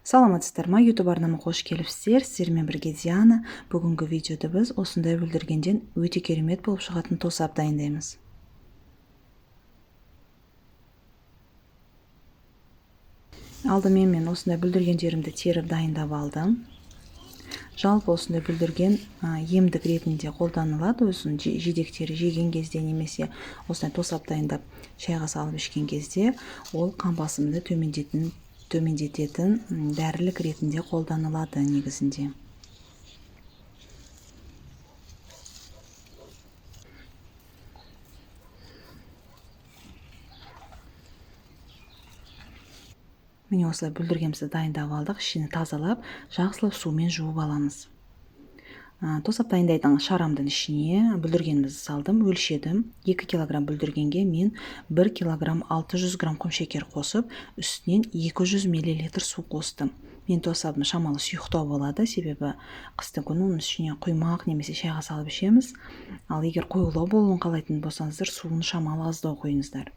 Саламатсыздар ма, YouTube арнама қош келіпсіздер. Сіздермен бірге Диана. Бүгінгі видеода біз осындай бүлдіргенден өте керемет болып шығатын тосап дайындаймыз. Алдымен мен осындай бүлдіргендерімді теріп дайындап алдым. Жалпы осындай бүлдірген емдік ретінде қолданылады. Өзінің жидектері жеген кезде немесе осындай тосап дайындап шайға салып ішкен кезде ол қан басымды төмендететін дәрілік ретінде қолданылады негізінде. Міне осылай бүлдіргенімізді дайындап алдық. Ішini тазалап, жақсылап сумен жуып аламыз. Тосап дайындайтын шарамдың ішіне бүлдіргенімізді салдым, өлшедім. 2 килограмм бүлдіргенге мен 1 килограмм 600 грамм құмшекер қосып, үстінен 200 миллилитр су қостым. Мен тосабым шамалы сұйықтау болады, себебі қыстың күні оның ішіне құймақ немесе шайға салып ішеміз. Ал егер қоюлау болуын қалайтын болсаңыздар, суын шамалы аздау құйыңыздар.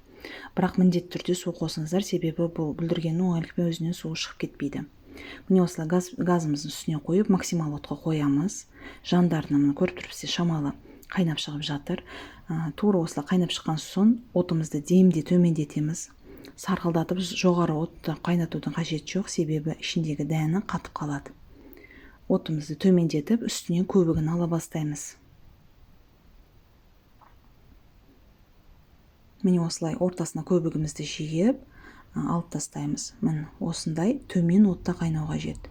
Бірақ міндетті түрде су қосыңыздар, себебі бұл бүлдіргеннің оңайлықпен өзінен суы шығып кетпейді. Міне осылай газымыздың үстіне қойып, максимал отқа қоямыз. Жандарына міне көріп тұрсыз, шамалы қайнап шығып жатыр. Тура осылай қайнап шыққан соң отымызды демде төмендетеміз. Сарқылдатып жоғары отты қайнатудың қажеті жоқ, себебі ішіндегі дәні қатып қалады. Отымызды төмендетіп, үстінен көбігін ала бастаймыз. Міне осылай ортасына көбігімізді жиып, алып тастаймыз. Міне осындай төмен отта қайнау қажет.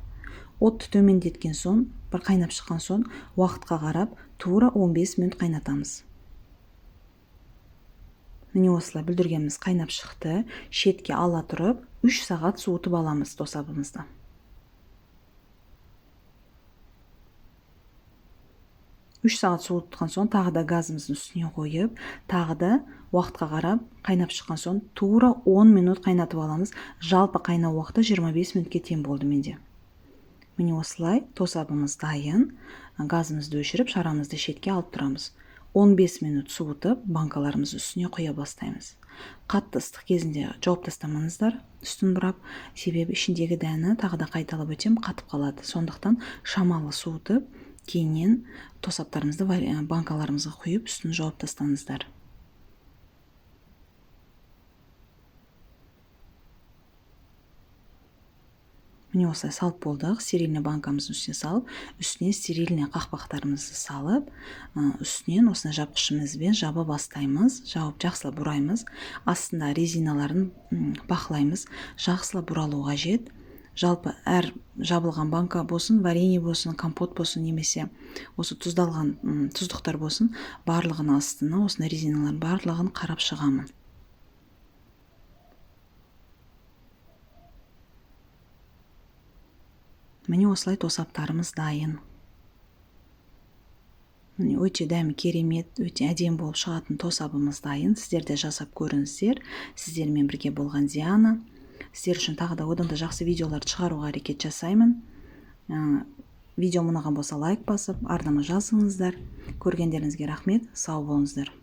Отты төмендеткен соң, бір қайнап шыққан соң, уақытқа қарап тура 15 минут қайнатамыз. Міне осылай бүлдіргеніміз қайнап шықты. Шетке ала тұрып, 3 сағат суытып аламыз тосабымызды. 3 сағат суытқан соң тағы да газымыздың үстіне қойып, тағы да уақытқа қарап қайнап шыққан соң тура 10 минут қайнатып аламыз. Жалпы қайнау уақыты 25 минутке тең болды менде. Міне осылай тосабымыз дайын. Газымызды өшіріп, шарамызды шетке алып тұрамыз. 15 минут суытып, банкаларымызды үстіне құя бастаймыз. Қатты ыстық кезінде жауып тастамаңыздар, үстін бұрап, себебі ішіндегі дәні тағы да қайталап өтем, қатып қалады. Сондықтан шамалы суытып, кейіннен тосаптарымызды банкаларымызға құйып, үстін жауып тастаңыздар. Міне осылай салып болдық. Стерильный банкамыздың үстіне салып, үстіне стерильный қақпақтарымызды салып, үстінен осындай жапқышымызбен жаба бастаймыз. Жауып жақсылап бұраймыз. Астында резиналарын бақылаймыз. Жақсылап бұралу қажет. Жалпы әр жабылған банка болсын, варенье болсын, компот болсын, немесе осы тұздалған, тұздықтар болсын, барлығын астына осындай резиналардың барлығын қарап шығамын. Міне осылай тосаптарымыз дайын. Міне өте дәмі керемет, өте әдемі болып шығатын тосабымыз дайын. Сіздер де жасап көріңіздер. Сіздермен бірге болған Диана. Сіздер үшін тағы да одан да жақсы видеоларды шығаруға әрекет жасаймын. Видео ұнаған болса лайк басып, арнама жазыңыздар. Көргендеріңізге рахмет. Сау болыңыздар.